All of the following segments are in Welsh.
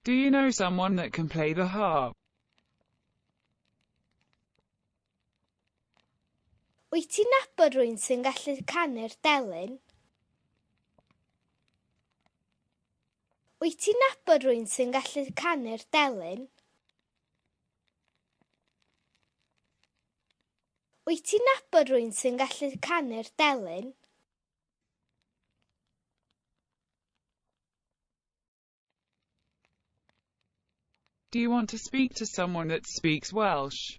Do you know someone that can play the harp? Wyt ti'n nabod rhywun sy'n gallu canu'r delyn? Wyt ti'n nabod rhywun sy'n gallu canu'r delyn? Wyt ti'n nabod rhywun sy'n gallu canu'r delyn? Do you want to speak to someone that speaks Welsh?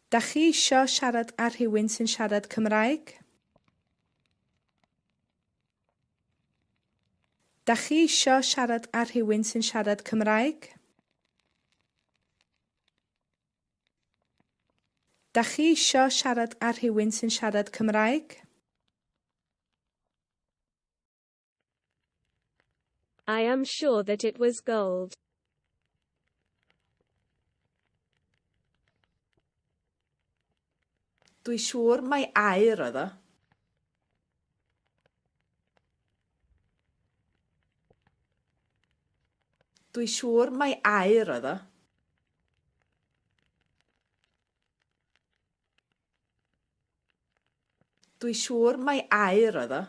Dach chi isio siarad â rhywun sy'n siarad Cymraeg? Dach chi isio siarad â rhywun sy'n siarad Cymraeg? Dach chi isio siarad â rhywun sy'n siarad Cymraeg? I am sure that it was gold. Dwi siŵr mai aur oedd o. Dwi siŵr mai aur oedd o. Dwi siŵr mai aur oedd o.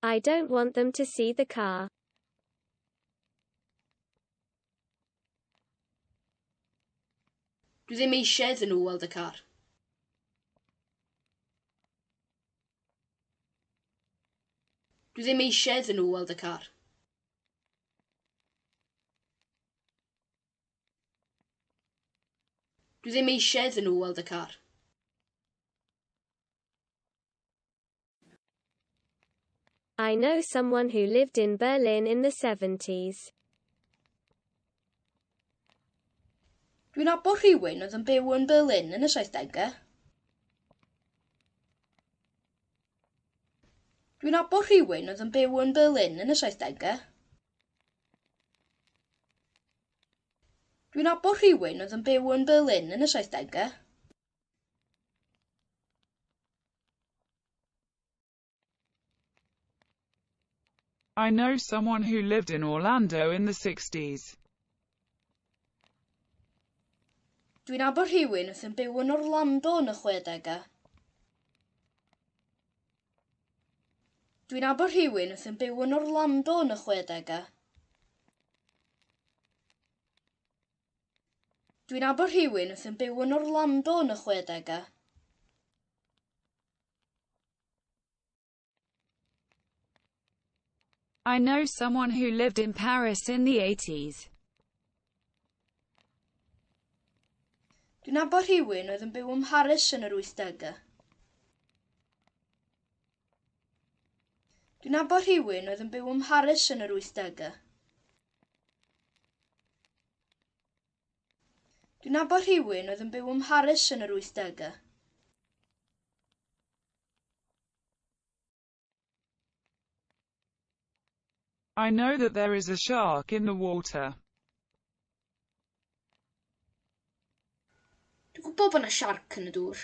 I don't want them to see the car. Dwi ddim eisiau iddyn nhw weld y car. Dwi ddim eisiau iddyn nhw weld y car. Dwi ddim eisiau iddyn nhw weld y car. I know someone who lived in Berlin in the 70s. Dwi'n nabod rhywun oedd yn byw yn Berlin yn y 70au. Dwi'n nabod rhywun oedd yn byw yn Berlin yn y 70au. Dwi'n nabod rhywun oedd yn byw yn Berlin yn y 70au. I know someone who lived in Orlando in the 60s. Dwi'n nabod rhywun oedd yn byw yn Orlando yn y 60au. Dwi'n nabod rhywun oedd yn byw yn Orlando yn y 60au. Dwi'n nabod rhywun oedd yn byw yn Orlando yn y 60au. I know someone who lived in Paris in the 80s. Dwi'n nabod rhywun oedd yn byw ym Mharis yn yr 80au. Dwi'n nabod rhywun oedd yn byw ym Mharis yn yr 80au. Dwi'n nabod rhywun oedd yn byw ym Mharis yn yr 80au. I know that there is a shark in the water. Dwi'n gwybod bod yna siarc yn y dŵr.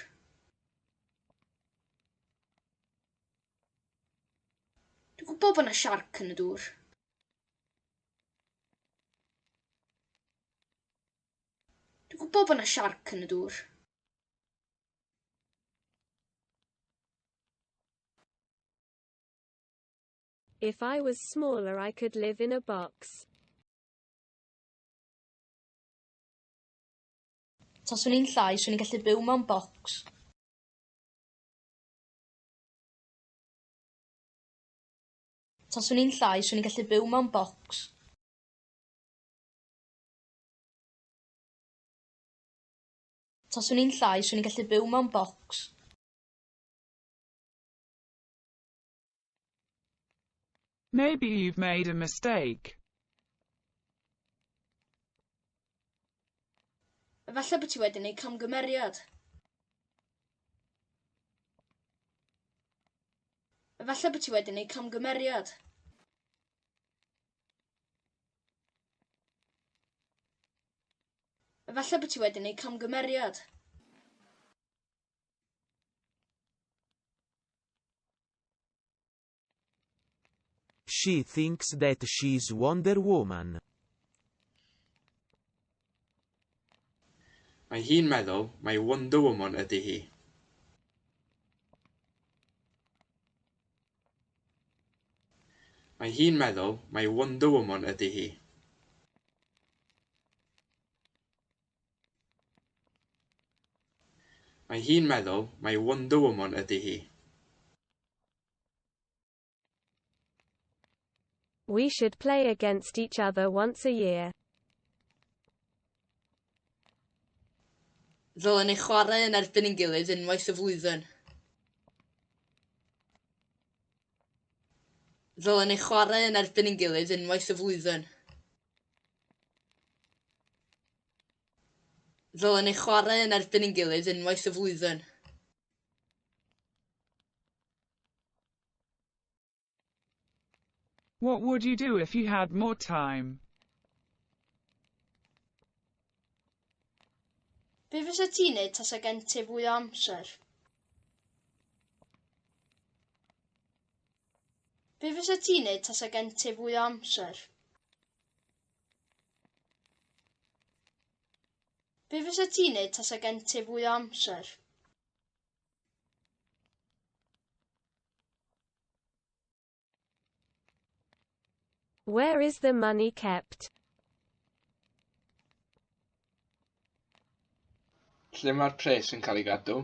Dwi'n gwybod bod yna siarc yn y dŵr. Dwi'n gwybod bod yna siarc yn y dŵr. If I was smaller I could live in a box. Taswn i'n llai, 'swn i'n gallu byw mewn bocs. Taswn i'n llai, 'swn i'n gallu byw mewn bocs. Taswn i'n llai, 'swn i'n gallu byw mewn bocs. Maybe you've made a mistake. Efallai bod ti wedi gwneud camgymeriad. Efallai bod ti wedi gwneud camgymeriad. Efallai bod ti wedi gwneud camgymeriad. She thinks that she's Wonder Woman. Mae hi'n meddwl mai Wonder Woman ydy hi. Mae hi'n meddwl mai Wonder Woman ydy hi. Mae hi'n meddwl mai Wonder Woman ydy hi. We should play against each other once a year. Ddylen ni chwarae yn erbyn ein gilydd unwaith y flwyddyn. Ddylen ni chwarae yn erbyn ein gilydd unwaith y flwyddyn. Ddylen ni chwarae yn erbyn ein gilydd unwaith y flwyddyn. What would you do if you had more time? Be fysa ti'n neud tasa gen ti fwy o amser? Be fysa ti'n neud tasa gen ti fwy o amser? Be fysa ti'n neud tasa gen ti fwy o amser? Where is the money kept? Lle mae'r pres yn cael ei gadw?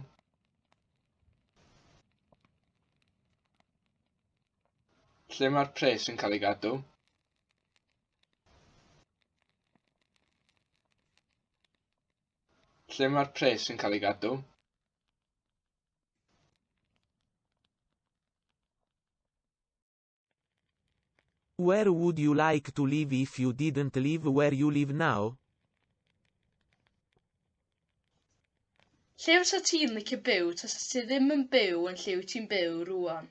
Lle mae'r pres yn cael ei gadw? Lle mae'r pres yn cael ei gadw? Where would you like to live if you didn't live where you live now? Lle fysa ti'n licio byw tasa ti ddim yn byw yn lle wyt ti'n byw rŵan?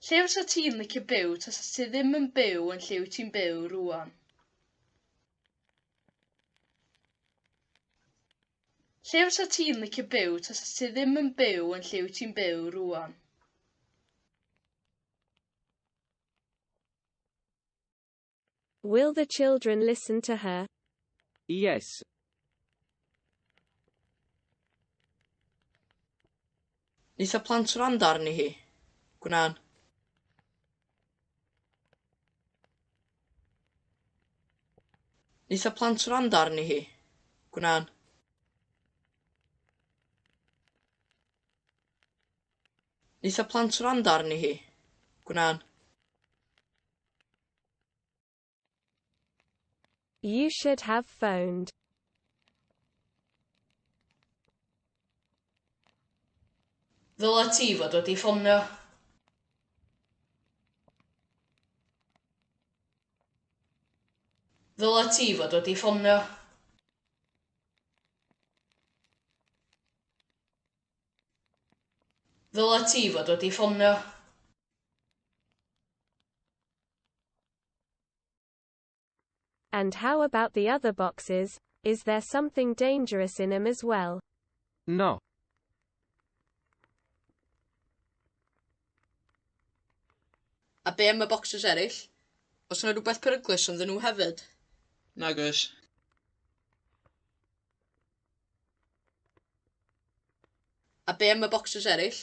Lle fysa ti'n licio byw tasa ti ddim yn byw yn lle wyt ti'n byw rŵan? Lle fysa ti'n licio byw tasa ti ddim yn byw yn lle wyt ti'n byw rŵan? Will the children listen to her? Yes. Neith y plant wrando arni hi? Gwnân. Neith y plant wrando arni hi? Gwnân. Neith y plant wrando arni hi? Gwnân. You should have phoned. Ddyla ti fod wedi ffonio. Ddyla ti fod wedi ffonio. Ddyla ti fod wedi ffonio. And how about the other boxes? Is there something dangerous in 'em as well? No. A be am y bocsys eraill? Oes yna rhywbeth peryglus ynddyn nhw hefyd? Nag oes. A be am y bocsys eraill?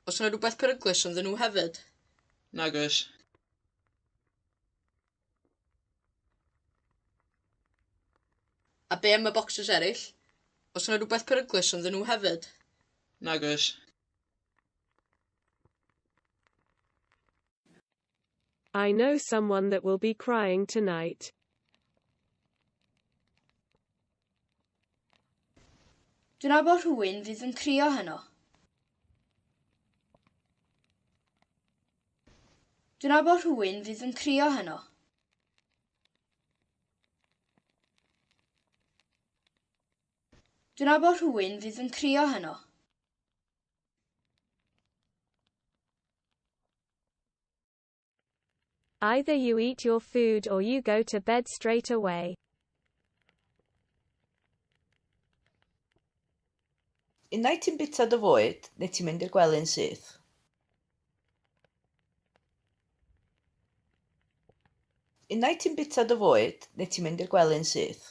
Oes yna rhywbeth peryglus ynddyn nhw hefyd? Nag oes. A be am y bocsys eraill? Oes yna rhywbeth peryglus ynddyn nhw hefyd? Nag oes. I know someone that will be crying tonight. Dwi'n nabod rhywun fydd yn crio heno. Dwi'n nabod rhywun fydd yn crio heno. Dwi'n nabod rhywun fydd yn crio heno. Either you eat your food or you go to bed straight away. Unai ti'n bwyta dy fwyd, neu ti'n mynd i'r gwely'n syth. Unai ti'n bwyta dy fwyd neu ti'n mynd i'r gwely'n syth.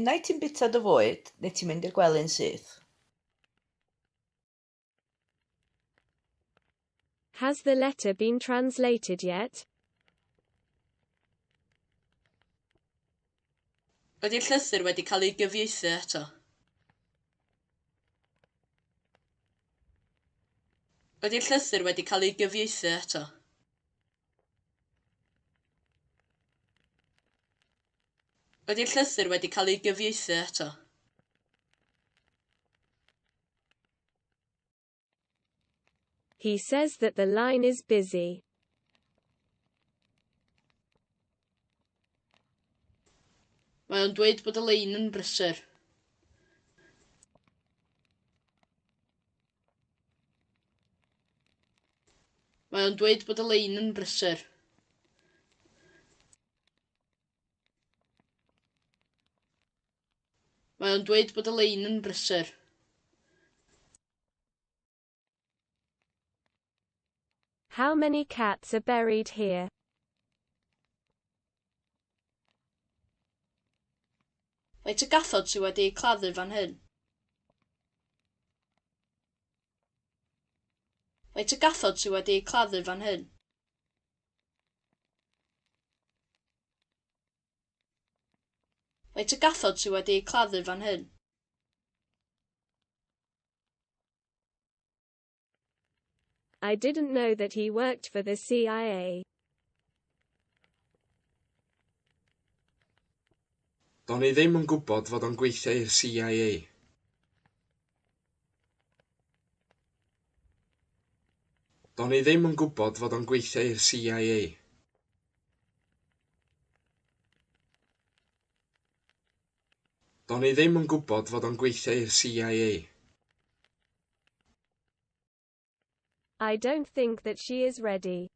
Unai ti'n bwyta dy fwyd neu ti'n mynd i'r gwely'n syth. Has the letter been translated yet? Ydy'r llythyr wedi cael ei gyfieithu eto? Ydy'r llythyr wedi cael ei gyfieithu eto? Ydy'r llythyr wedi cael ei gyfieithu eto? He says that the line is busy. Mae o'n dweud bod y lein yn brysur. Mae o'n dweud bod y lein yn brysur. Mae o'n dweud bod y lein yn brysur. How many cats are buried here? Faint o gathod sydd wedi eu claddu fan hyn? Faint o gathod sydd wedi eu claddu fan hyn? Faint o gathod sydd wedi eu claddu fan hyn? I didn't know that he worked for the CIA. Do'n i ddim yn gwybod fod o'n gweithio i'r CIA. Do'n i ddim yn gwybod fod o'n gweithio i'r CIA. Do'n i ddim yn gwybod fod o'n gweithio i'r CIA. I don't think that she is ready.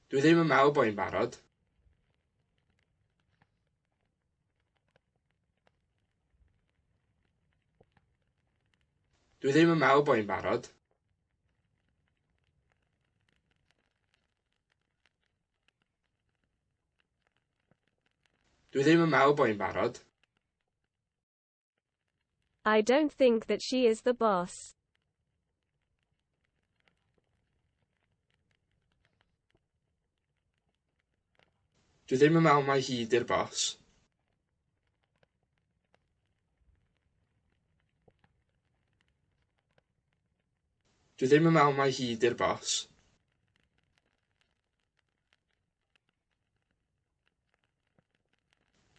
Dwi ddim yn meddwl bod hi'n barod. Dwi ddim yn meddwl bod hi'n barod. Dwi ddim yn meddwl bod hi'n barod. I don't think that she is the boss. Dwi ddim yn meddwl mai hi 'di'r bos. Dwi ddim yn meddwl mai hi 'di'r bos.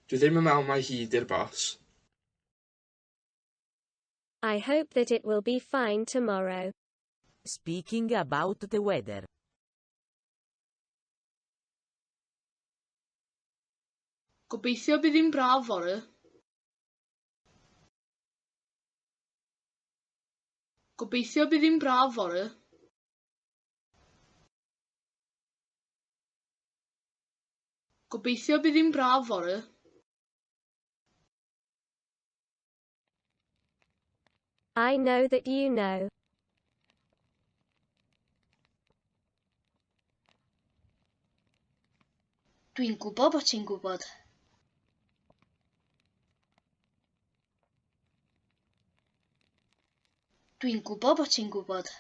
Dwi ddim yn meddwl mai hi 'di'r bos. I hope that it will be fine tomorrow. Speaking about the weather. Gobeithio bydd hi'n braf fory. Gobeithio bydd hi'n braf fory. Gobeithio bydd hi'n braf fory. I know that you know. Dwi'n gwybod bod ti'n gwybod. Dwi'n gwybod bod ti'n gwybod.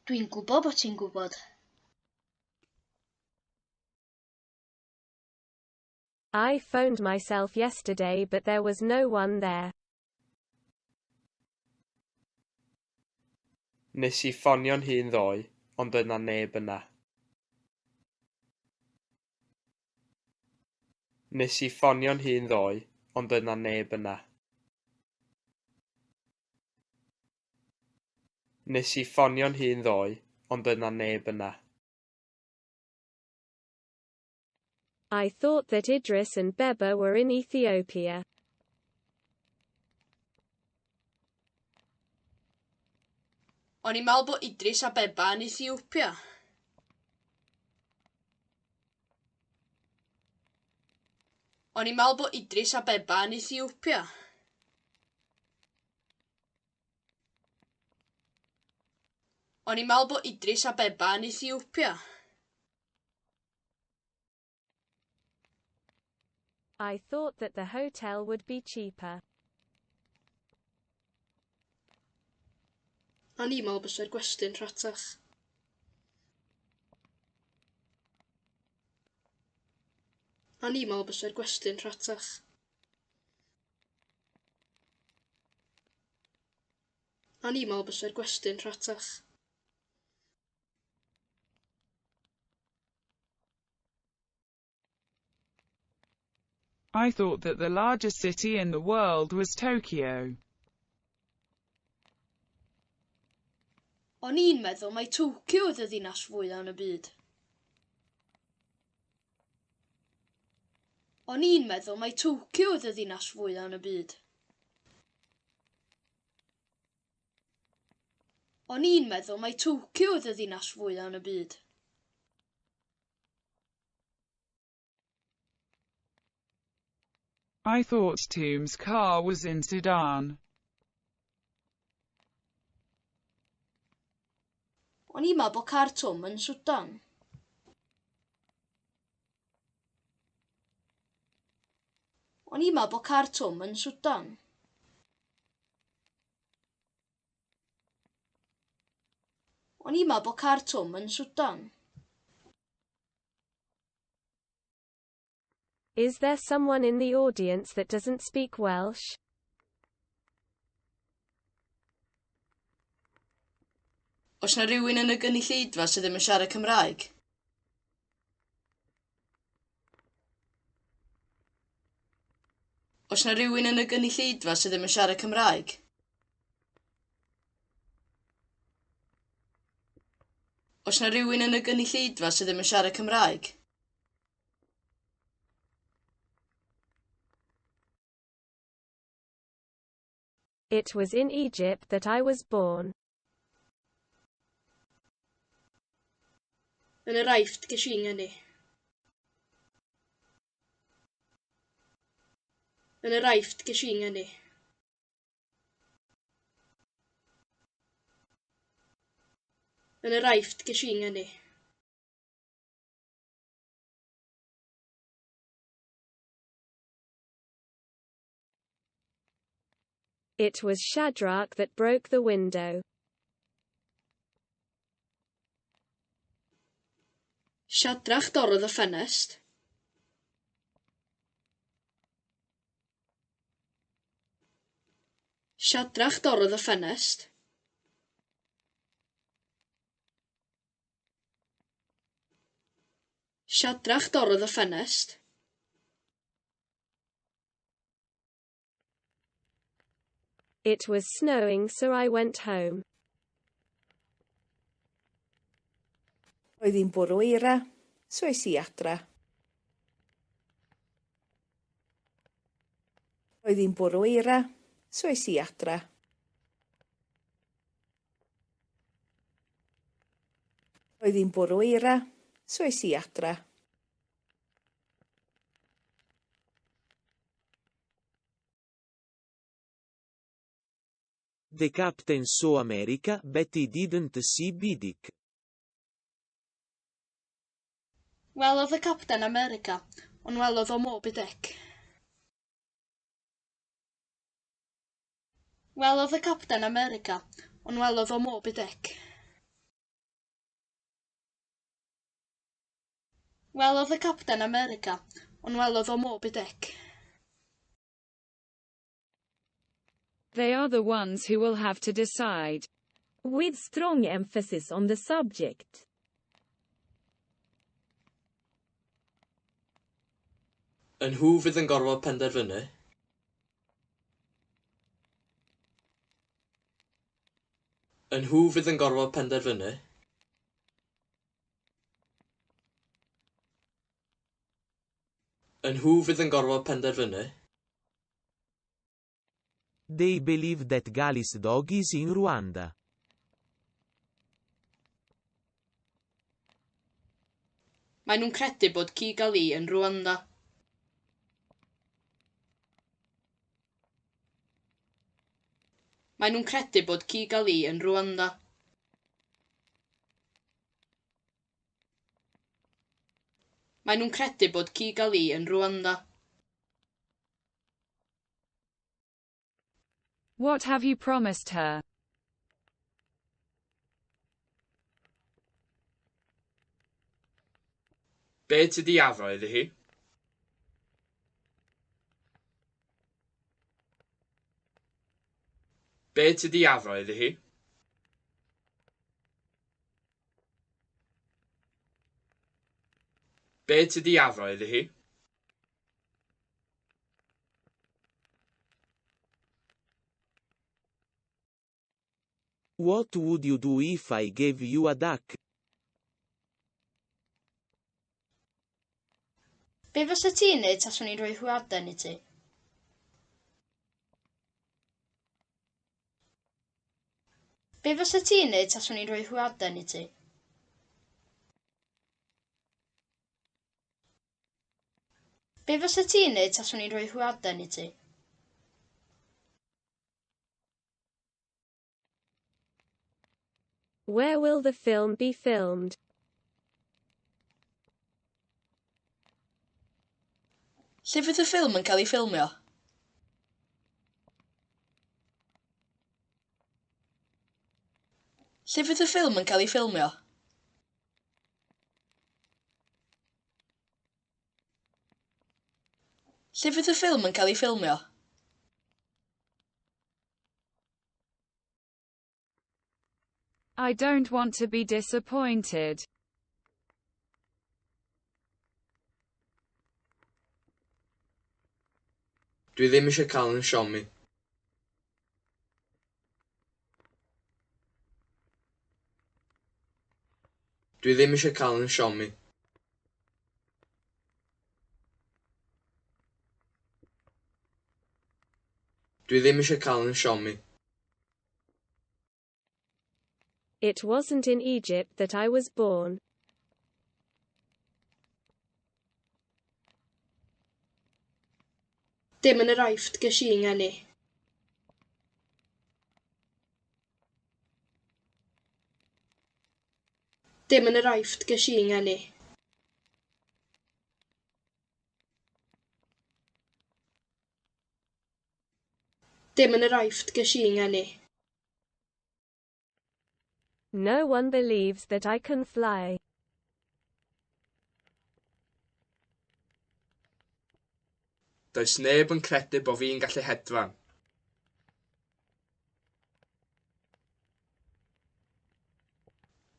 Dwi'n gwybod bod ti'n gwybod. I phoned myself yesterday but there was no one there. Nes i ffonio'n hun ddoe, ond doedd 'na neb yna. Nes i ffonio'n hun ddoe, ond doedd 'na neb yna. Nes i ffonio'n hun ddoe, ond doedd 'na neb yna. I thought that Idris and Beba were in Ethiopia. O'n i'n meddwl bod Idris a Beba yn Ethiopia. O'n i'n meddwl bod Idris Abeba yn Ethiopia. O'n i'n meddwl bod Idris Abeba yn Ethiopia. I thought that the hotel would be cheaper. O'n i'n meddwl bysa'r gwesty'n rhatach. O'n i'n meddwl bysa'r gwesty'n rhatach. O'n i'n meddwl bysa'r gwesty'n rhatach. I thought that the largest city in the world was Tokyo. O'n i'n meddwl mai Tokyo oedd y ddinas fwyaf yn y byd. O'n i'n meddwl mai Tokyo oedd y ddinas fwyaf yn y byd. O'n i'n meddwl mai Tokyo oedd y ddinas fwyaf yn y byd. I thought Tom's car was in Sudan. O'n i'n meddwl bod car Twm yn Swdan. O'n i'n meddwl bod car Twm yn Swdan. O'n i'n meddwl bod car Twm yn Swdan. Is there someone in the audience that doesn't speak Welsh? Oes 'na rywun yn y gynulleidfa sydd ddim yn siarad Cymraeg? Oes 'na rywun yn y gynulleidfa sydd ddim yn siarad Cymraeg? Oes 'na rywun yn y gynulleidfa sydd ddim yn siarad Cymraeg? It was in Egypt that I was born. Yn yr Aifft ges i'n ngeni. Yn yr Aifft ges i'n ngeni. Yn yr Aifft ges i'n ngeni. It was Shadrach that broke the window. Siadrach dorrodd y ffenest. Siadrach dorrodd y ffenest. Siadrach dorrodd y ffenest. It was snowing, so I went home. Roedd hi'n bwrw eira, so es i adra. Roedd hi'n bwrw eira, so es i adra. Roedd hi'n bwrw eira, so es i adra. The captain saw America, but he didn't see Bidik. Welodd y capten America, ond welodd o Moby Dick. Welodd y capten America, ond welodd o Moby Dick. Welodd y capten America, ond welodd o Moby Dick. They are the ones who will have to decide. With strong emphasis on the subject. Y nhw fydd yn gorfod penderfynu. Y nhw fydd yn gorfod penderfynu. Y nhw fydd yn gorfod penderfynu. They believe that Gali's dog is in Rwanda. Maen nhw'n credu bod ci Gali yn Rwanda. Maen nhw'n credu bod Kigali yn Rwanda. Maen nhw'n credu bod Kigali yn Rwanda. What have you promised her? Be ti 'di addo iddi hi? Be ti 'di addo iddi hi? Be ti 'di addo iddi hi? What would you do if I gave you a duck? Be fysa ti'n neud taswn i'n rhoi hwyaden i ti? Be fysa ti'n neud taswn i'n rhoi hwyaden i ti? Be fysa ti'n neud taswn i'n rhoi hwyaden i ti? Where will the film be filmed? Lle fydd y ffilm yn cael ei ffilmio? Lle fydd y ffilm yn cael ei ffilmio? Lle fydd y ffilm yn cael ei ffilmio? I don't want to be disappointed. Dwi ddim eisiau cael 'yn siomi. Dwi ddim eisiau cael 'yn siomi. Dwi ddim eisiau cael 'yn siomi. It wasn't in Egypt that I was born. Dim yn yr Aifft ges i 'ngeni. Dim yn yr Aifft ges i 'ngeni. Dim yn yr Aifft ges i 'ngeni. No one believes that I can fly. Does neb yn credu bo fi'n gallu hedfan.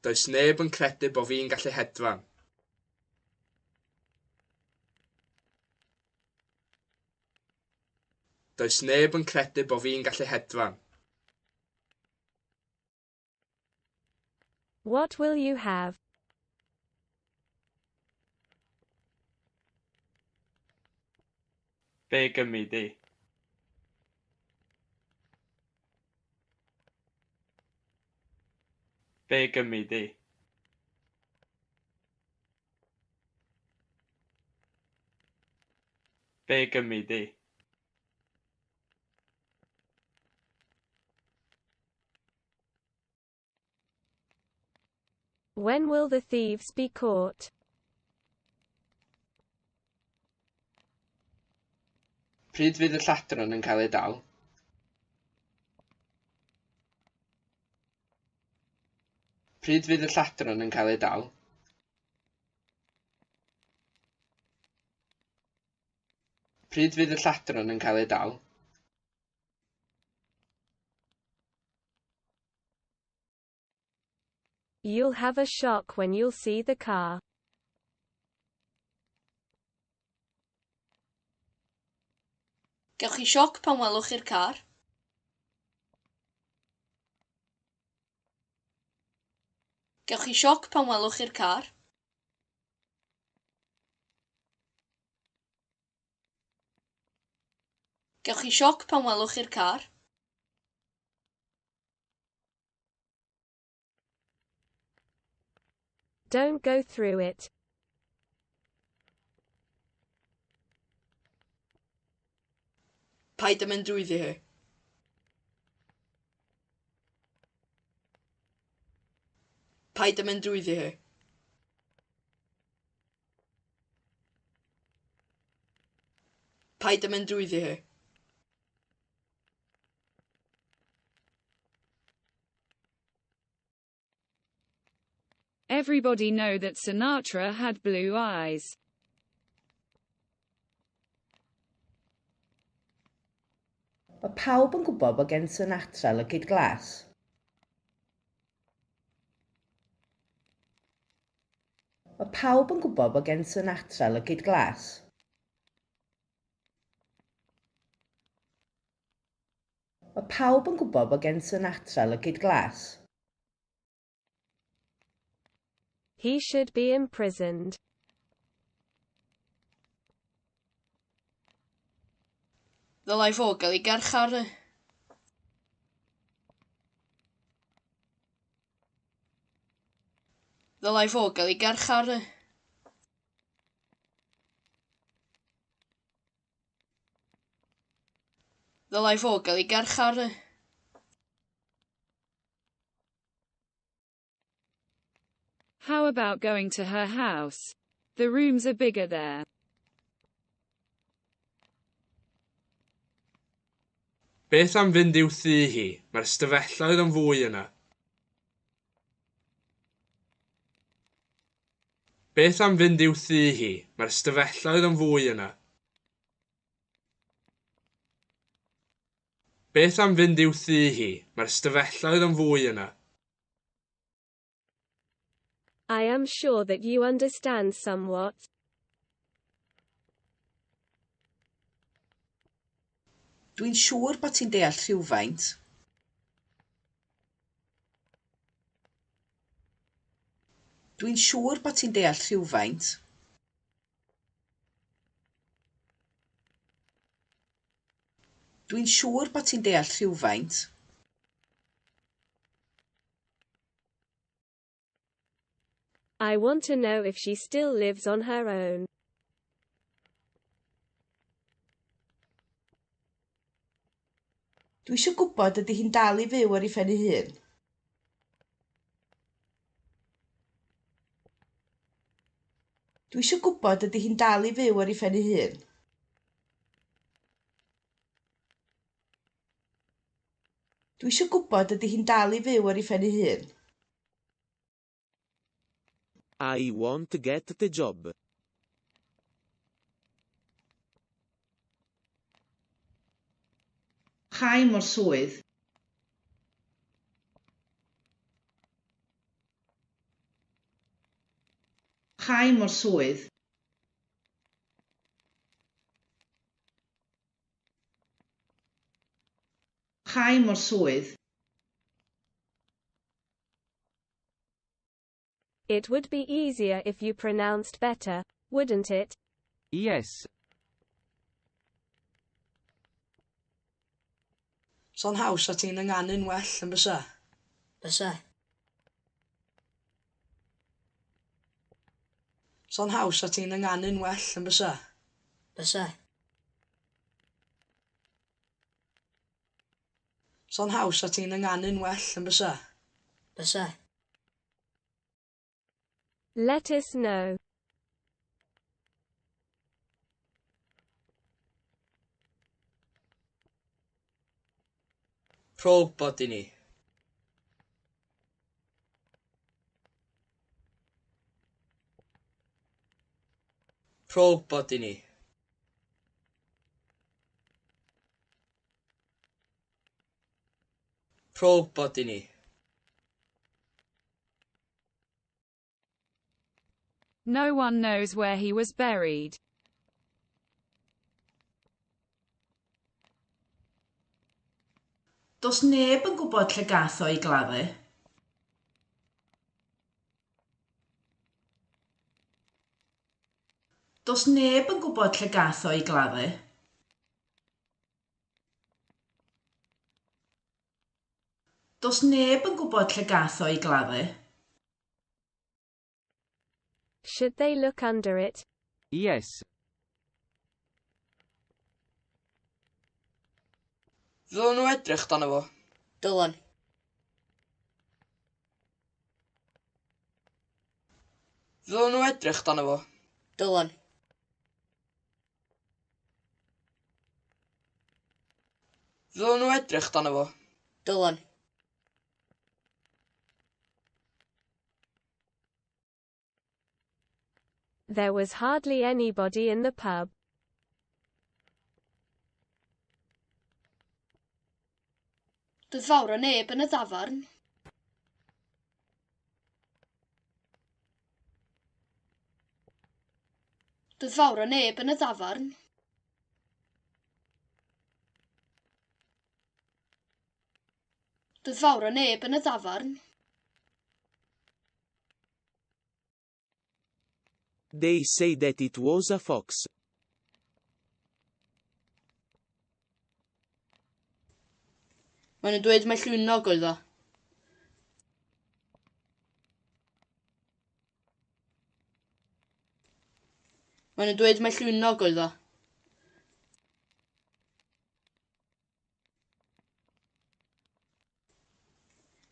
Does neb yn credu bo fi'n gallu hedfan. Does neb yn credu bo fi'n gallu hedfan. What will you have? Be gymi di? Be gymi di? Be gymi di? When will the thieves be caught? Pryd fydd y lladron yn cael eu dal? Pryd fydd y lladron yn cael eu dal? Pryd fydd y lladron yn cael eu dal? You'll have a shock when you'll see the car. Gewch chi sioc pan welwch chi'r car. Gewch chi sioc pan welwch chi'r car. Gewch chi sioc pan welwch chi'r car. Don't go through it. Paid â mynd drwyddi hi. Paid â mynd drwyddi hi. Paid â mynd drwyddi hi. Everybody know that Sinatra had blue eyes. Mae pawb yn gwybod bod gen Sinatra lygaid glas. Mae pawb yn gwybod bod gen Sinatra lygaid glas. Mae pawb yn gwybod bod gen Sinatra lygaid glas. He should be imprisoned. Ddylai fo gael ei garcharu. Ddylai fo gael ei garcharu. Ddylai fo gael ei garcharu. How about going to her house? The rooms are bigger there. Beth am fynd i'w thŷ hi? Mae'r ystafelloedd yn fwy yna. Beth am fynd i'w thŷ hi? Mae'r ystafelloedd yn fwy yna. Beth am fynd i'w thŷ hi? Mae'r ystafelloedd yn fwy yna. I am sure that you understand somewhat. Dwi'n siŵr bod ti'n deall rhywfaint. Dwi'n siŵr bod ti'n deall rhywfaint. Dwi'n siŵr bod ti'n deall rhywfaint. I want to know if she still lives on her own. Dwi eisiau gwybod ydy hi'n dal i fyw ar ei phen ei hun. Dwi eisiau gwybod ydy hi'n dal i fyw ar ei phen ei hun. Dwi eisiau gwybod ydy hi'n dal i fyw ar ei phen ei hun. I won't get the job. Cha i mo'r swydd. Cha i mo'r swydd. Cha i mo'r swydd. It would be easier if you pronounced better, wouldn't it? Yes. Sa'n haws 'sa ti'n ynganu'n well yn bysa? Bysa. Sa'n haws 'sa ti'n ynganu'n well yn bysa? Bysa. Sa'n haws 'sa ti'n ynganu'n well yn bysa? Bysa. Let us know. Rho wybod i ni. Rho wybod i ni. Rho wybod i ni. No one knows where he was buried. Does neb yn gwybod lle gath o ei gladdu. Does neb yn gwybod lle gath o ei gladdu. Does neb yn gwybod lle gath o ei gladdu. Should they look under it? Yes. Ddylen nhw edrych dano fo. Dylan. Ddylen nhw edrych dano fo? Dylan. Ddylen nhw edrych dano fo? Dylan. There was hardly anybody in the pub. Doedd fawr o neb yn y dafarn. Doedd fawr o neb yn y dafarn. Doedd fawr o neb yn y dafarn. They say that it was a fox. Maen nhw'n dweud mai llwynog oedd o. Maen nhw'n dweud mai llwynog oedd o.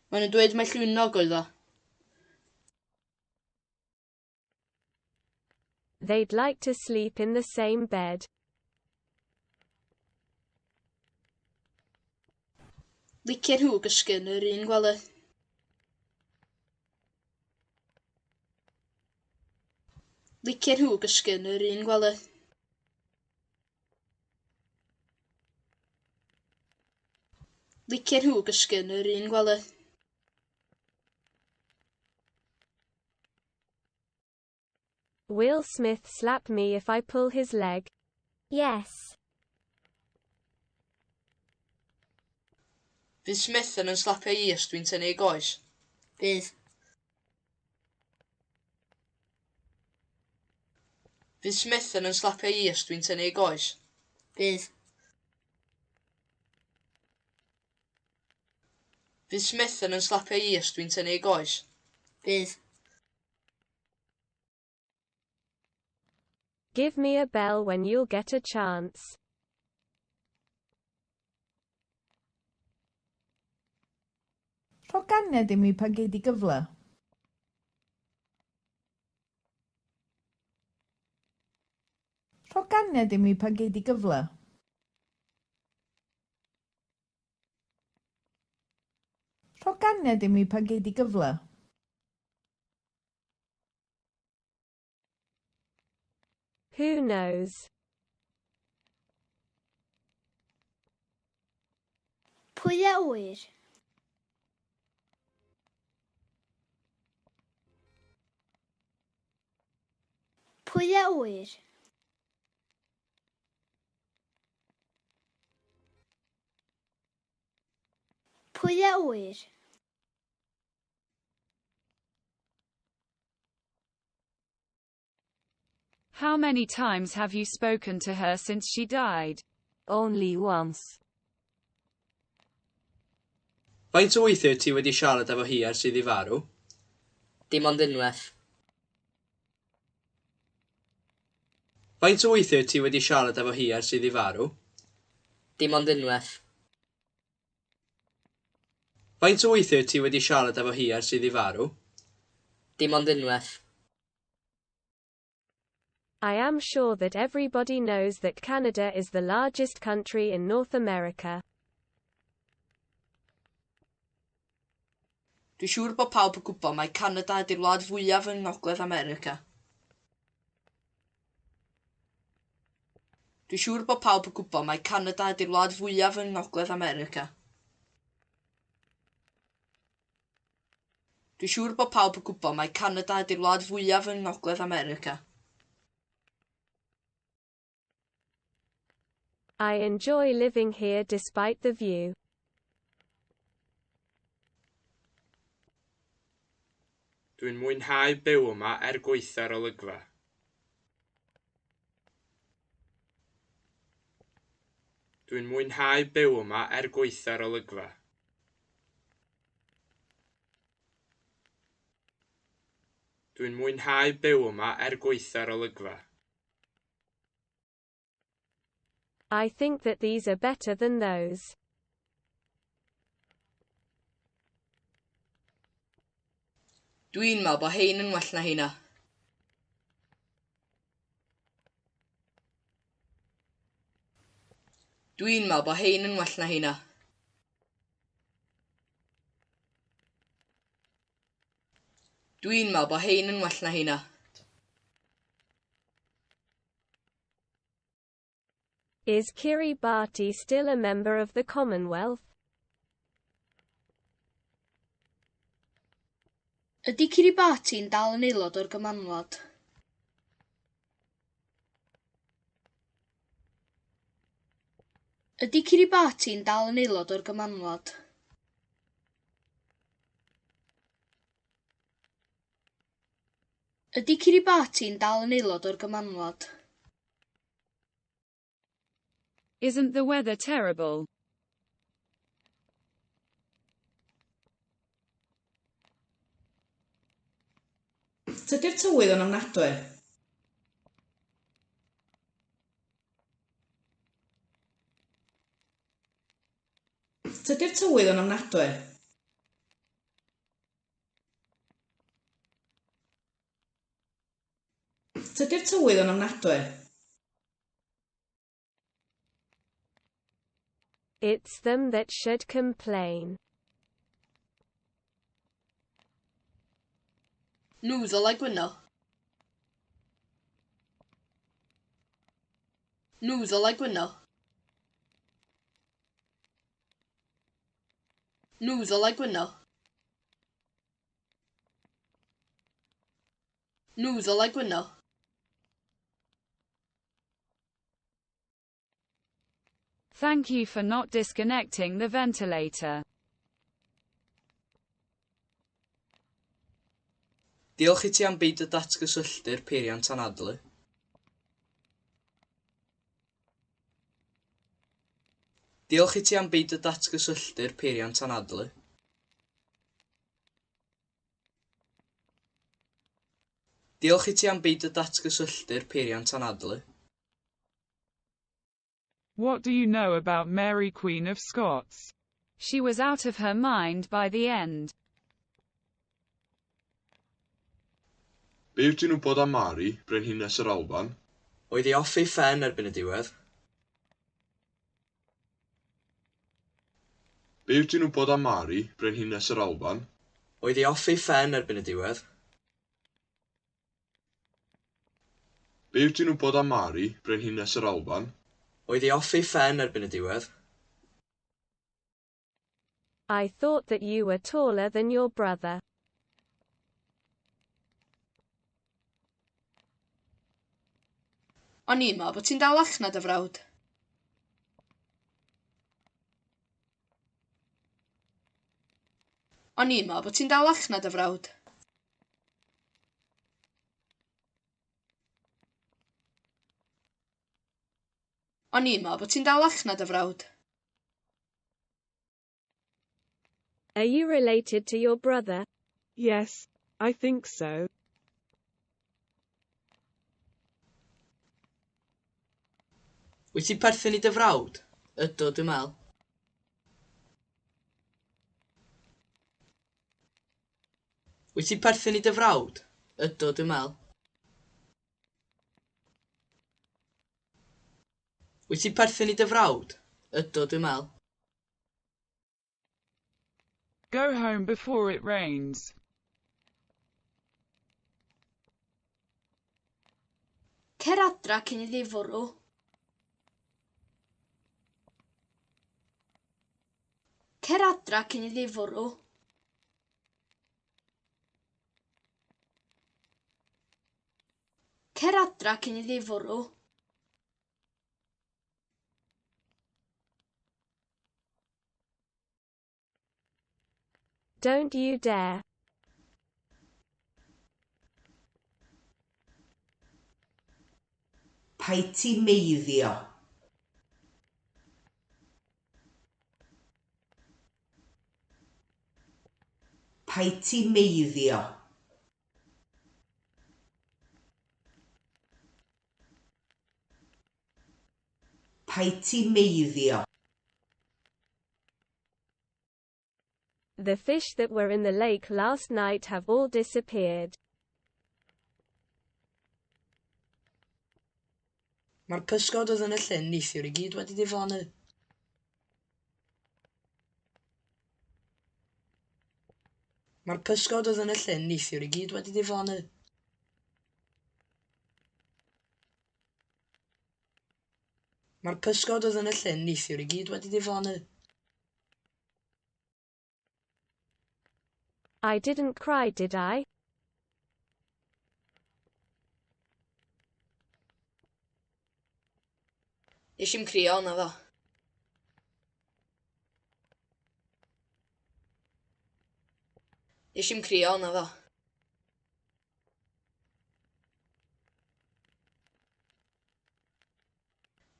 Maen nhw'n dweud mai llwynog oedd o. They'd like to sleep in the same bed. Licien nhw gysgu yn yr un gwely. Licien nhw gysgu yn yr un gwely. Licien nhw gysgu yn yr un gwely. Will Smith slap me if I pull his leg? Yes. Fydd Smith yn yn slapio i os dwi'n tynnu ei goes? Bydd. Fydd Smith yn yn slapio i os dwi'n tynnu ei goes? Bydd. Fydd Smith yn yn slapio i os dwi'n tynnu ei goes? Bydd. Give me a bell when you'll get a chance. Rho ganiad i mi pan gei di gyfle. Rho ganiad i mi pan gei di gyfle. Rho ganiad i mi pan gei di gyfle. Who knows? Pwy a ŵyr? Pwy a ŵyr? Pwy a ŵyr? How many times have you spoken to her since she died? Only once. Faint o weithiau ti wedi siarad efo hi ers iddi farw? Dim ond unwaith. Faint o weithiau ti wedi siarad efo hi ers iddi farw? Dim ond unwaith. Faint o weithiau ti wedi siarad efo hi ers iddi farw? Dim ond unwaith. I am sure that everybody knows that Canada is the largest country in North America. Dwi'n siŵr bod pawb yn gwybod mai Canada ydy'r wlad fwyaf yng Ngogledd America. Dwi'n siŵr bod pawb yn gwybod mai Canada ydy'r wlad fwyaf yng Ngogledd America. Dwi'n siŵr bod pawb yn gwybod mai Canada ydy'r wlad fwyaf yng Ngogledd America. I enjoy living here despite the view. Dwi'n mwynhau byw yma er gwaetha'r olygfa. Dwi'n mwynhau byw yma er gwaetha'r olygfa. Dwi'n mwynhau byw yma er gwaetha'r olygfa. I think that these are better than those. Dwi'n meddwl bod hein yn well na heina. Dwi'n meddwl bod hein yn well na heina. Dwi'n meddwl bod hein yn well na heina. Is Kiribati still a member of the Commonwealth? Ydy Kiribati'n dal yn aelod o'r Gymanwlad? Ydy Kiribati'n dal yn aelod o'r Gymanwlad? Ydy Kiribati'n dal yn aelod o'r Gymanwlad? Isn't the weather terrible? Tydi'r tywydd yn ofnadwy. Tydi'r tywydd yn ofnadwy. Tydi'r tywydd yn ofnadwy. It's them that should complain. Nhw ddylai gwyno. Nhw ddylai gwyno. Nhw ddylai gwyno. Nhw ddylai gwyno. Thank you for not disconnecting the ventilator. Diolch i ti am beidio datgysylltu'r peiriant anadlu. Diolch i ti am beidio datgysylltu'r peiriant anadlu. Diolch i ti am beidio datgysylltu'r peiriant anadlu. What do you know about Mary Queen of Scots? She was out of her mind by the end. Be wyt ti'n wybod am Mari, Brenhines yr Alban? Oedd hi off ei phen erbyn y diwedd. Be wyt ti'n wybod am Mari, Brenhines yr Alban? Oedd hi off ei phen erbyn y diwedd. Be wyt ti'n wybod am Mari, Brenhines yr Alban? Oedd hi off ei phen erbyn y diwedd. I thought that you were taller than your brother. O'n i'n meddwl bod ti'n dalach na dy frawd. O'n i'n meddwl bod ti'n dalach na dy frawd. O'n i'n meddwl bod ti'n dalach na dy frawd. Are you related to your brother? Yes, I think so. Wyt ti'n perthyn i dy frawd? Ydw, dwi'n meddwl. Wyt ti'n perthyn i dy frawd? Ydw, dwi'n meddwl. Wyt ti'n perthyn i dy frawd? Ydw, dwi'n meddwl. Go home before it rains. Cer adra cyn iddi fwrw. Cer adra cyn iddi fwrw. Cer adra cyn iddi fwrw. Don't you dare. Paid ti meiddio. Paid ti meiddio. Paid ti meiddio. The fish that were in the lake last night have all disappeared. Mae'r pysgod oedd yn y llyn neithiwr i gyd wedi diflannu. Mae'r pysgod oedd yn y llyn neithiwr i gyd wedi diflannu. Mae'r pysgod oedd yn y llyn neithiwr i gyd wedi diflannu. I didn't cry, did I? Nes i'm crio, naddo. Nes i'm crio, naddo.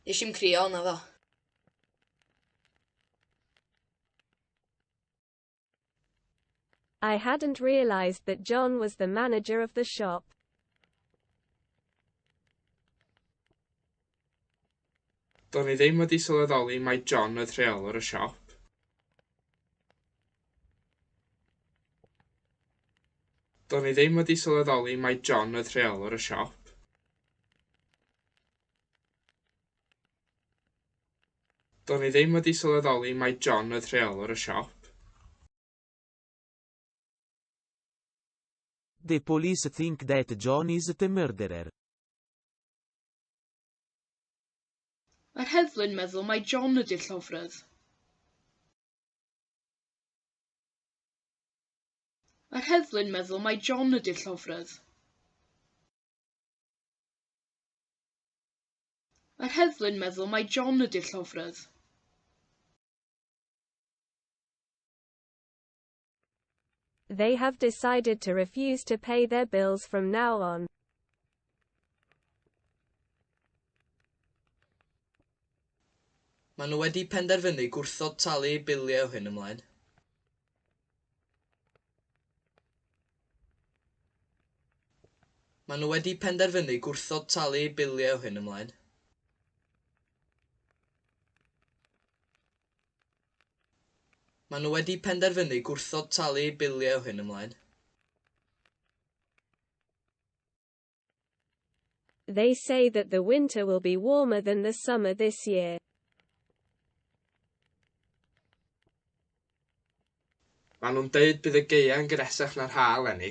Nes i'm crio, naddo. I hadn't realized that John was the manager of the shop. Do'n i ddim wedi sylweddoli mai John oedd rheolwr y siop. Do'n i ddim wedi sylweddoli mai John oedd rheolwr y siop. Do'n i ddim wedi sylweddoli mai John oedd rheolwr y siop. The police think that John is the murderer. Mae'r heddlu'n meddwl mai John ydy'r llofrudd. Mae'r heddlu'n meddwl mai John ydy'r llofrudd. Mae'r heddlu'n meddwl mai John ydy'r llofrudd. They have decided to refuse to pay their bills from now on. Maen nhw wedi penderfynu gwrthod talu eu biliau o hyn ymlaen. Maen nhw wedi penderfynu gwrthod talu eu biliau o hyn ymlaen. Maen nhw wedi penderfynu gwrthod talu eu biliau o hyn ymlaen. They say that the winter will be warmer than the summer this year. Maen nhw'n deud bydd y gaea'n gynhesach na'r ha eleni.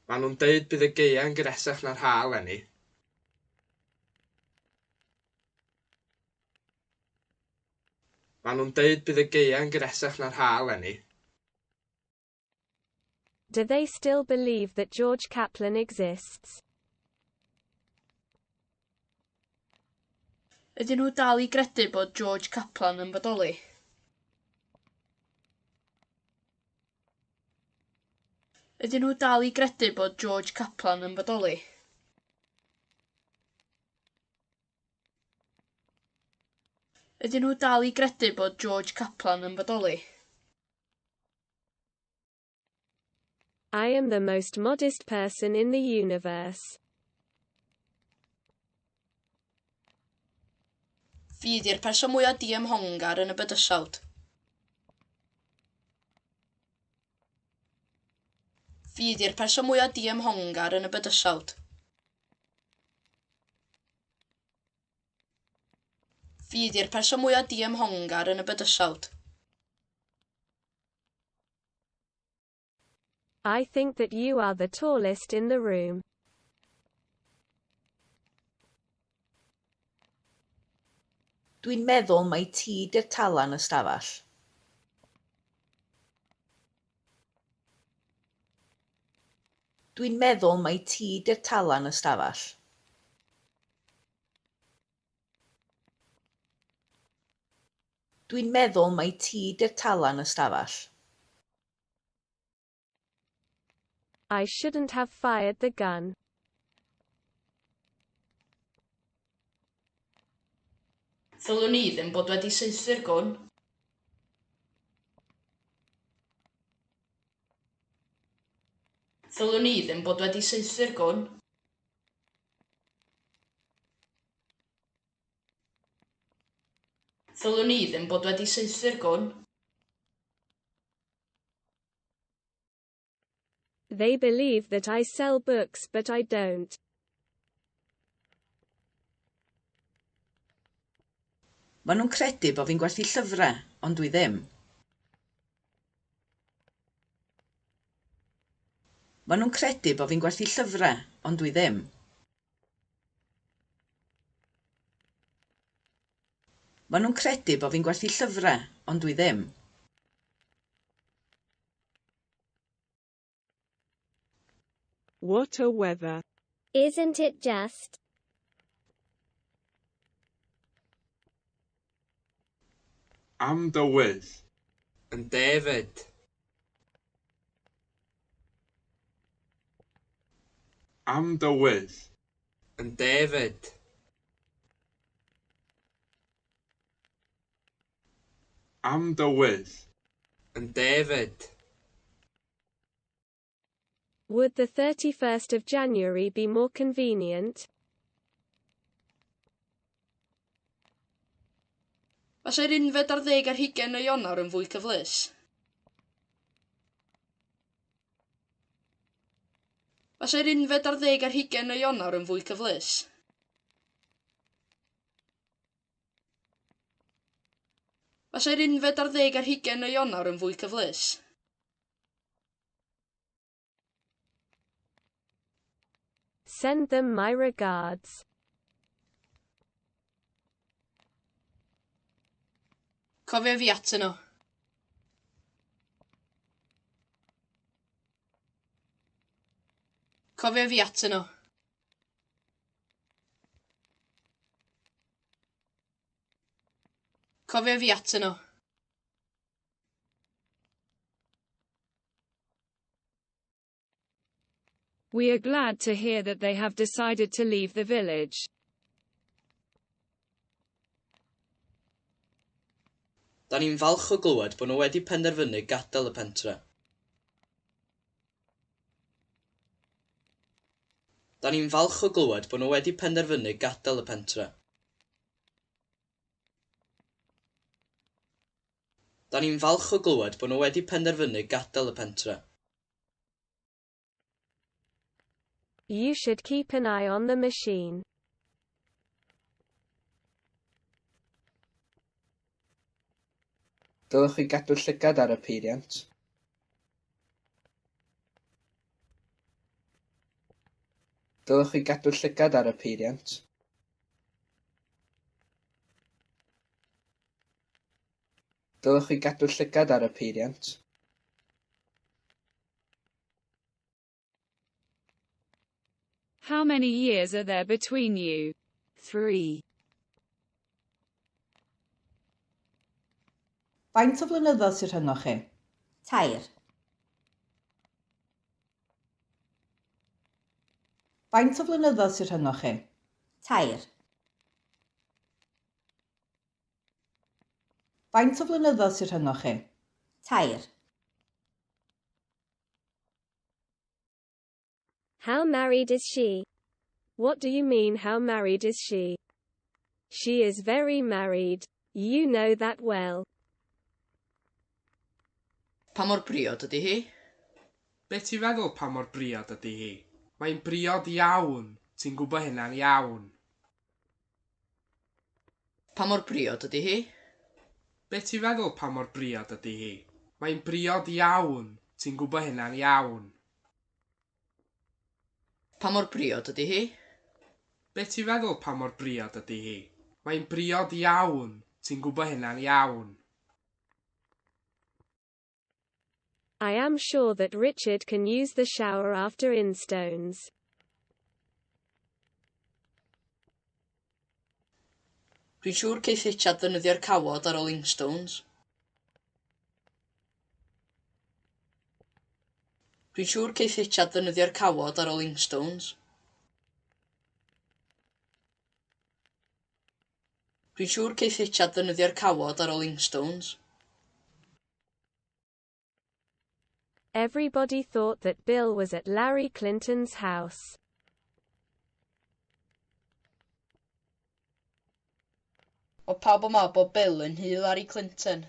Maen nhw'n deud bydd y gaea'n gynhesach na'r ha eleni. Maen nhw'n deud bydd y gaea'n gynhesach na'r ha eleni. Do they still believe that George Kaplan exists? Ydyn nhw dal i gredu bod George Kaplan yn bodoli? Ydyn nhw dal i gredu bod George Kaplan yn bodoli? Ydyn nhw dal i gredu bod George Kaplan yn bodoli? I am the most modest person in the universe. Fi 'di'r person mwya diymhongar yn y bydysawd. Fi 'di'r person mwya diymhongar yn y bydysawd. Fi 'di'r person mwya diymhongar yn y bydysawd. I think that you are the tallest in the room. Dwi'n meddwl mai ti 'di'r tala yn y stafell. Dwi'n meddwl mai ti 'di'r tala yn y stafell. Dwi'n meddwl mai ti 'di'r tala yn y stafell. I shouldn't have fired the gun. Ddylwn i ddim bod wedi saethu'r gwn. Ddylwn i ddim bod wedi saethu'r gwn. Ddylwn i ddim bod wedi saethu'r gwn. They believe that I sell books but I don't. Maen nhw'n credu bo' fi'n gwerthu llyfrau, ond dwi ddim. Maen nhw'n credu bo' fi'n gwerthu llyfrau, ond dwi ddim. Maen nhw'n credu bo' fi'n gwerthu llyfrau, ond dwi ddim. What a weather. Isn't it just? Am dywydd. Yn David. Am dywydd. Yn David. Am dywydd. Yn David. Would the 31st of January be more convenient? Fasai'r 21 o Ionawr yn fwy cyfleus? Fasai'r 21 o Ionawr yn fwy cyfleus? Fasai'r 21 o Ionawr yn fwy cyfleus? Send them my regards. Cofia fi atyn nhw. Cofia fi atyn nhw. Cofia fi atyn nhw. We are glad to hear that they have decided to leave the village. Da ni'n falch o glywed bod nhw wedi penderfynu gadael y pentre. Da ni'n falch o glywed bod nhw wedi penderfynu gadael y pentre. Da ni'n falch o glywed bod nhw wedi penderfynu gadael y pentre. You should keep an eye on the machine. Dylech chi gadw llygad ar y peiriant. Dylech chi gadw llygad ar y peiriant. Dylech chi gadw llygad ar y peiriant. How many years are there between you? 3. Faint o flynyddoedd sy'n rhyngoch chi? 3. Faint o flynyddoedd sy'n rhyngoch chi? 3. Faint o flynyddoedd sy'n rhyngoch chi? 3. How married is she? What do you mean, how married is she? She is very married. You know that well. Pa mor briod ydy hi? Be ti'n feddwl pa mor briod ydy hi? Mae'n briod iawn. Ti'n gwybod hynna'n iawn. Pa mor briod ydy hi? Be ti'n feddwl pa mor briod ydy hi? Mae'n briod iawn. Ti'n gwybod hynna'n iawn. Pa mor briod ydy hi? Be ti'n feddwl pa mor briod ydy hi? Mae'n briod iawn. Ti'n gwybod hynna'n iawn. I am sure that Richard can use the shower after Instones. Dwi'n siŵr ceith Richard ddefnyddio'r cawod ar ôl Inkstones. Dwi'n siŵr ceith Richard ddefnyddio'r cawod ar ôl Inkstones. Dwi'n siŵr ceith Richard ddefnyddio'r cawod ar ôl Inkstones. Everybody thought that Bill was at Larry Clinton's house. O pawb yn meddwl bod Bill yn nhŷ Larry Clinton.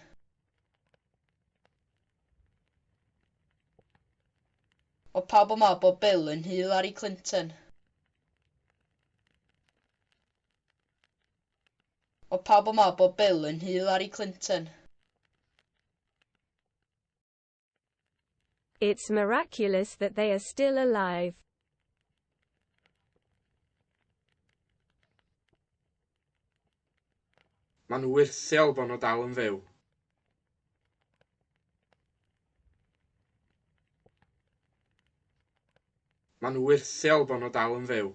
O pawb yn meddwl bod Bill yn nhŷ Larry Clinton. Oedd pawb yn meddwl bod Bill yn Hillary Clinton. It's miraculous that they are still alive. Mae'n wyrthiol bod nhw dal yn fyw. Mae'n wyrthiol bod nhw dal yn fyw.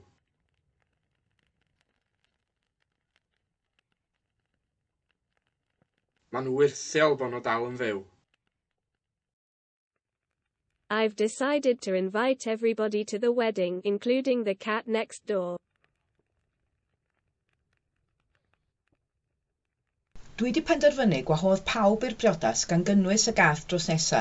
Mae'n wyrthiol bod nhw dal yn fyw. I've decided to invite everybody to the wedding, including the cat next door. Dwi 'di penderfynu gwahodd pawb i'r briodas gan gynnwys y gath drws nesa.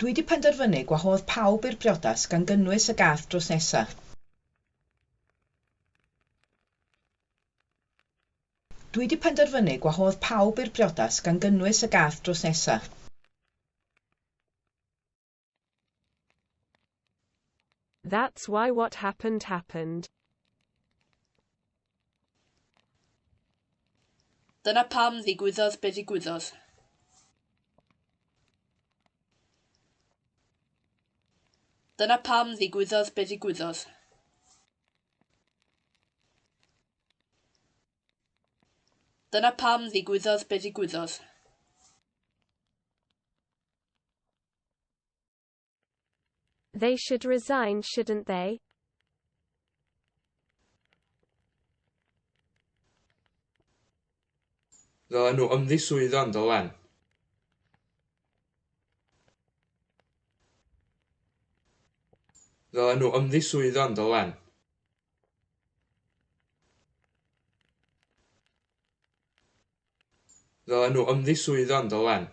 Dwi 'di penderfynu gwahodd pawb i'r briodas gan gynnwys y gath drws nesa. Dwi 'di penderfynu gwahodd pawb i'r briodas gan gynnwys y gath drws nesa. That's why what happened happened. Dyna pam ddigwyddodd be ddigwyddodd. Dyna pam ddigwyddodd be ddigwyddodd. Dyna pam ddigwyddodd be ddigwyddodd. They should resign, shouldn't they? Ddylen nhw ymddiswyddo yn dylen. Ddylen nhw ymddiswyddo yn dylen. Ddylen nhw ymddiswyddo yn dylen.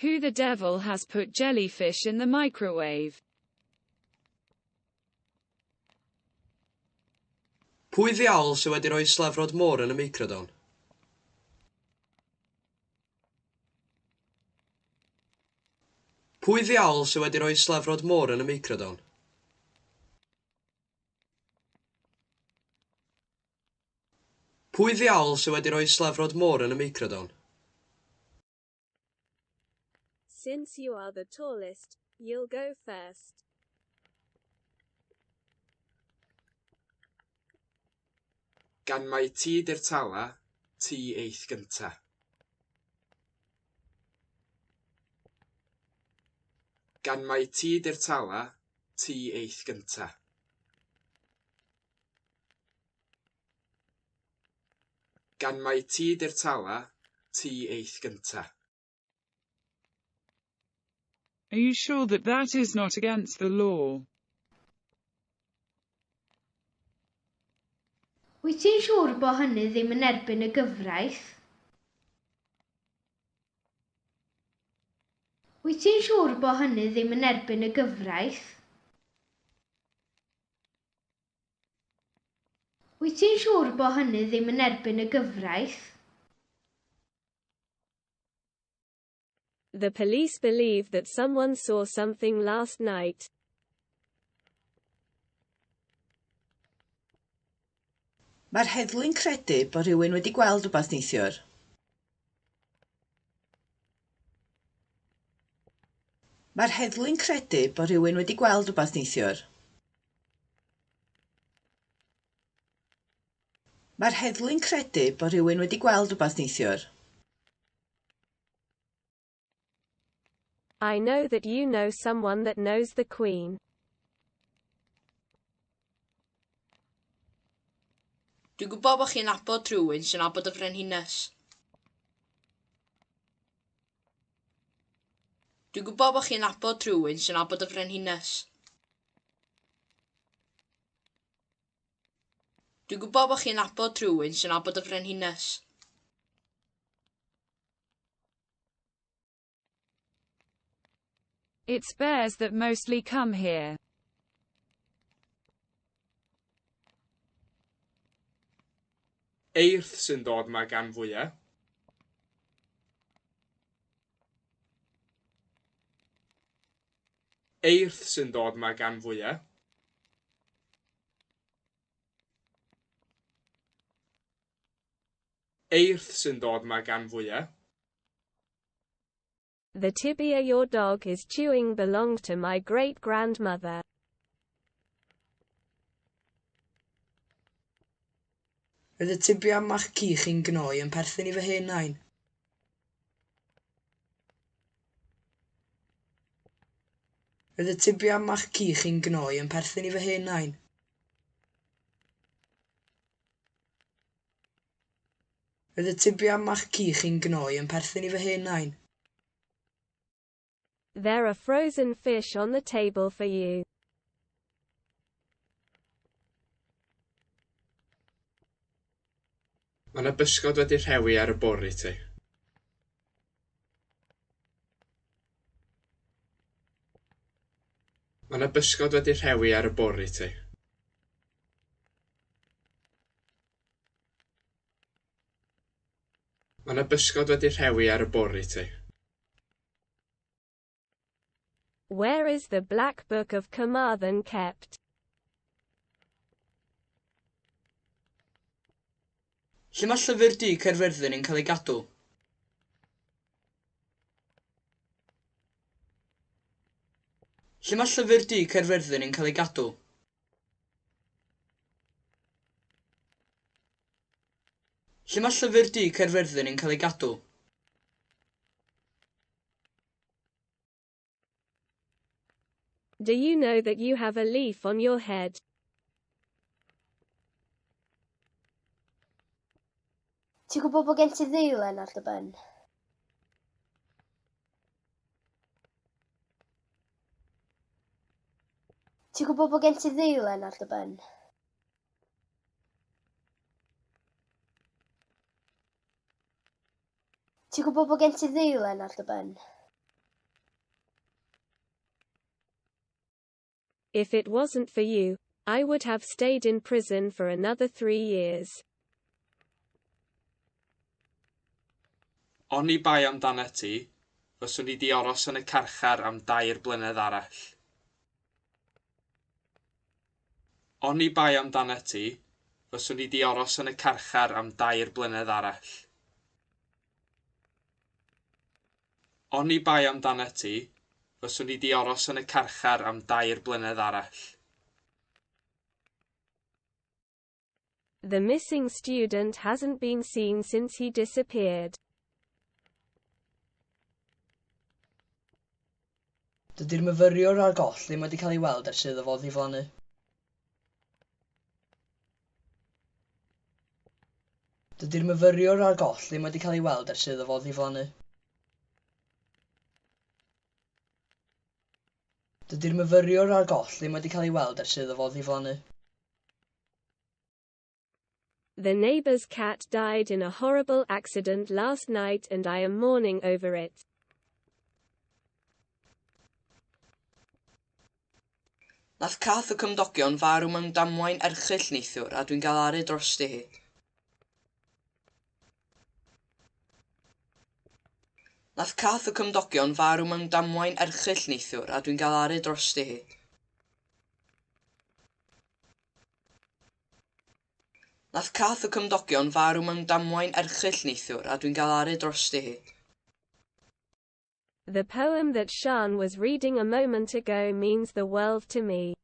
Who the devil has put jellyfish in the microwave? Pwy ddiawl sy wedi rhoi slefrod môr yn y meicrodon? Pwy ddiawl sy wedi rhoi slefrod môr yn y meicrodon? Pwy ddiawl sy wedi rhoi slefrod môr yn y meicrodon? Since you are the tallest, you'll go first. Gan mai ti 'di'r tala, ti eith gynta. Gan mai ti 'di'r tala, ti eith gynta. Gan mai ti 'di'r tala, ti eith gynta. Are you sure that that is not against the law? Wyt ti'n siŵr bod hynny ddim yn erbyn y gyfraith? Wyt ti'n siŵr bod hynny ddim yn erbyn y gyfraith? Wyt ti'n siŵr bod hynny ddim yn erbyn y gyfraith? The police believe that someone saw something last night. Mae'r heddlu'n credu bod rhywun wedi gweld rhywbeth neithiwr. Mae'r heddlu'n credu bod rhywun wedi gweld rhywbeth neithiwr. Mae'r heddlu'n credu bod rhywun wedi gweld rhywbeth neithiwr. I know that you know someone that knows the Queen. Dwi'n gwybod bod chi'n nabod rhywun sy'n nabod y Frenhines. Dwi'n gwybod bod chi'n nabod rhywun sy'n nabod y Frenhines. Dwi'n gwybod bod chi'n nabod rhywun sy'n nabod y Frenhines. It's bears that mostly come here. Eirth sy'n dod 'ma gan fwya. Eirth sy'n dod 'ma gan fwya. Eirth sy'n dod 'ma gan fwya. The tibia your dog is chewing belonged to my great-grandmother. Roedd y tibia mae'ch ci chi'n gnoi yn perthyn i fy hen nain. Roedd y tibia mae'ch ci chi'n gnoi yn perthyn i fy hen nain. Roedd y tibia mae'ch ci chi'n gnoi yn perthyn i fy hen nain. There are frozen fish on the table for you. Mae 'na bysgod wedi rhewi ar y bwr' i ti. Mae 'na bysgod wedi rhewi ar y bwr' i ti. Mae 'na bysgod wedi rhewi ar y bwr' i ti. Where is the Black Book of Carmarthen kept? Lle mae Llyfr Du Caerfyrddin yn cael ei gadw? Lle mae Llyfr Du Caerfyrddin yn cael ei gadw? Lle mae Llyfr Du Caerfyrddin yn cael ei gadw? Do you know that you have a leaf on your head? Ti'n gwybod bod gen ti ddeilen ar dy ben? Ti'n gwybod bod gen ti ddeilen ar dy ben? Ti'n gwybod bod gen ti ddeilen ar dy ben? If it wasn't for you, I would have stayed in prison for another 3 years. Oni bai amdanat ti, fyswn i 'di aros yn y carchar am dair blynedd arall. Oni bai amdanat ti, fyswn i 'di aros yn y carchar am dair blynedd arall. Oni bai amdanat ti, fyswn i 'di aros yn y carchar am dair blynedd arall. The missing student hasn't been seen since he disappeared. Dydy'r myfyriwr ar goll ddim wedi cael ei weld ers iddo fo ddiflannu. Dydy'r myfyriwr ar goll ddim wedi cael ei weld ers iddo fo ddiflannu. Dydy'r myfyriwr ar goll ddim wedi cael ei weld ers iddo fo ddiflannu. The neighbor's cat died in a horrible accident last night and I am mourning over it. Nath cath y cymdogion farw mewn damwain erchyll neithiwr a dwi'n galaru drosti hi. Nath cath y cymdogion farw mewn damwain erchyll neithiwr a dwi'n galaru drosti hi. Nath cath y cymdogion farw mewn damwain erchyll neithiwr a dwi'n galaru drosti hi. The poem that Sian was reading a moment ago means the world to me.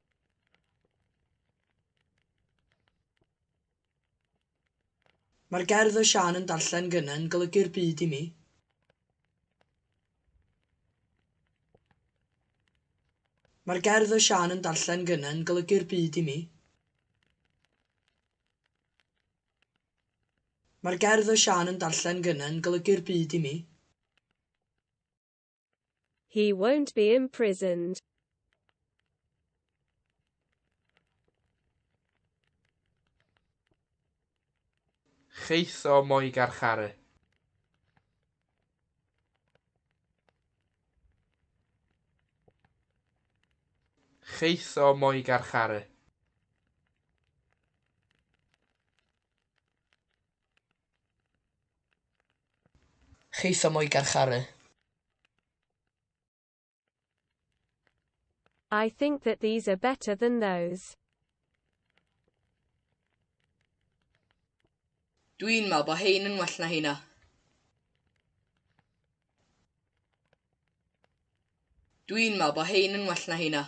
Mae'r gerdd oedd Siân yn darllen gynnau yn golygu'r byd i mi. Mae'r gerdd oedd Siân yn darllen gynnau yn golygu'r byd i mi. Mae'r gerdd oedd Siân yn darllen gynnau yn golygu'r byd i mi. He won't be imprisoned. Cheith o mo'i garcharu. Cheith o mo'i garcharu. Cheith o mo'i garcharu. I think that these are better than those. Dwi'n meddwl bod hein yn well na heina. Dwi'n meddwl bod hein yn well na heina.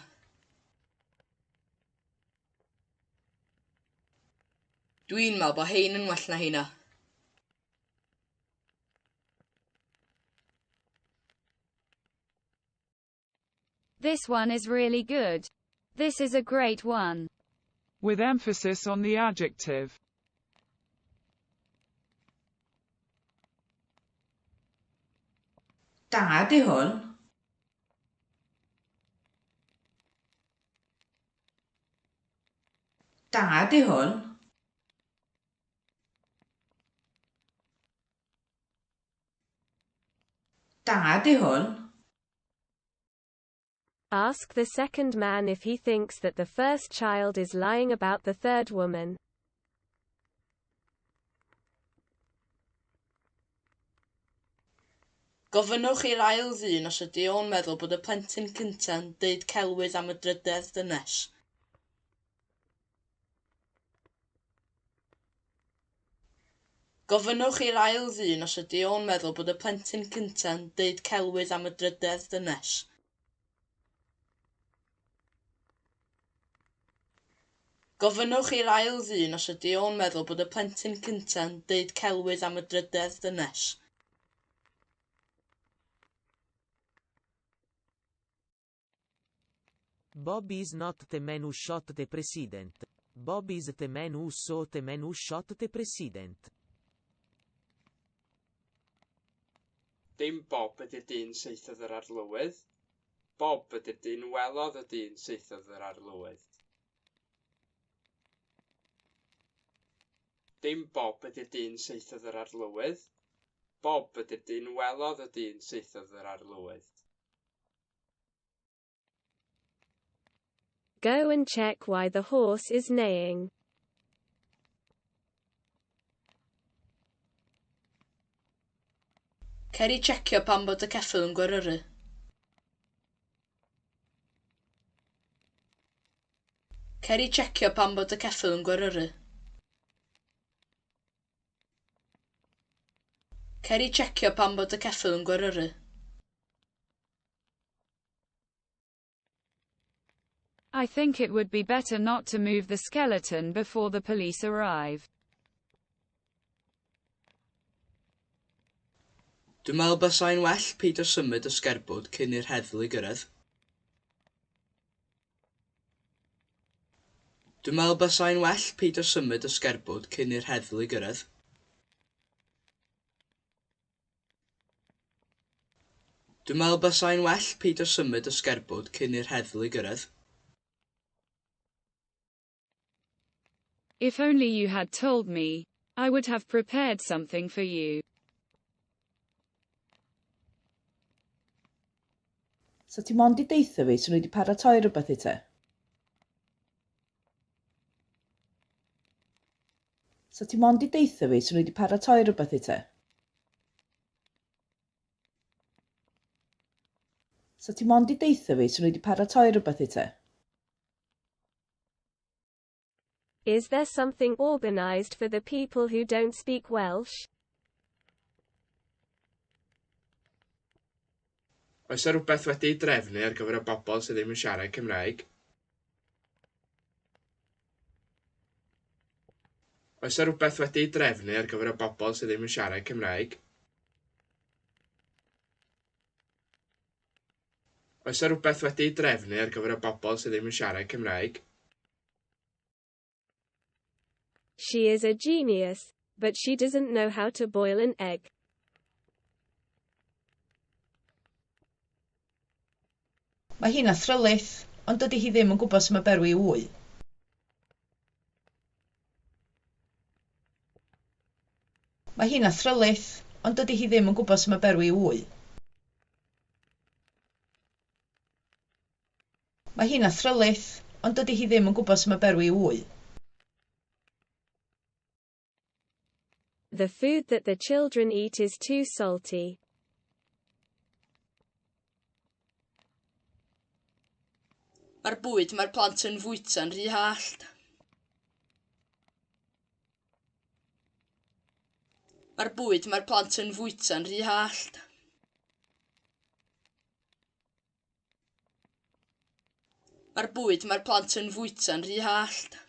Dwi'n meddwl bod hein yn well na heina. This one is really good. This is a great one. With emphasis on the adjective. Da 'di hwn. Da 'di hwn. Da 'di hwn. Ask the second man if he thinks that the first child is lying about the third woman. Gofynnwch i'r ail ddyn os ydy o'n meddwl bod y plentyn cynta'n deud celwydd am y drydedd ddynes. Gofynnwch i'r ail ddyn os ydy o'n meddwl bod y plentyn cynta'n deud celwydd am y drydedd ddynes. Gofynnwch i'r ail ddyn os ydy o'n meddwl bod y plentyn cynta'n deud celwydd am y drydedd ddynes. Bob is not the man who shot the president. Bob is the man who saw the man who shot the president. Dim Bob ydy'r dyn saethodd yr arlywydd. Bob ydy'r dyn welodd y dyn saethodd yr arlywydd. Dim Bob ydy'r dyn saethodd yr arlywydd. Bob ydy'r dyn welodd y dyn saethodd yr arlywydd. Go and check why the horse is neighing. Cer i checio pam bod y ceffyl yn gweryru. Cer i checio pam bod y ceffyl yn gweryru. Cer i checio pam bod y ceffyl yn gweryru. I think it would be better not to move the skeleton before the police arrive. Dwi'n meddwl basai'n well peidio symud y sgerbwd cyn i'r heddlu gyrraedd. Dwi'n meddwl basai'n well peidio symud y sgerbwd cyn i'r heddlu gyrraedd. Dwi'n meddwl basai'n well peidio symud y sgerbwd cyn i'r heddlu gyrraedd. If only you had told me, I would have prepared something for you. Sa ti mond 'di deutha fi, 'swn i wedi paratoi rhywbeth i ti. Sa ti mond 'di deutha fi, 'swn i wedi paratoi rhywbeth i ti. Sa ti mond 'di deutha fi, 'swn i wedi paratoi rhywbeth i ti. Is there something organized for the people who don't speak Welsh? Oes 'na rywbeth wedi'i drefnu ar gyfer y bobl sydd ddim yn siarad Cymraeg? Oes 'na rywbeth wedi'i drefnu ar gyfer y bobl sydd ddim yn siarad Cymraeg? Oes 'na rywbeth wedi'i drefnu ar gyfer y bobl sydd ddim yn siarad Cymraeg? She is a genius, but she doesn't know how to boil an egg. Mae hi'n athrylith, ond dydy hi ddim yn gwybod sut mae berwi wy. Mae hi'n athrylith, ond dydy hi ddim yn gwybod sut mae berwi wy. Mae hi'n athrylith, ond dydy hi ddim yn gwybod sut mae berwi wy. The food that the children eat is too salty. Mae'r bwyd mae'r plant yn fwyta'n rhy hallt. Mae'r bwyd mae'r plant yn fwyta'n rhy hallt. Mae'r bwyd mae'r plant yn fwyta'n rhy hallt.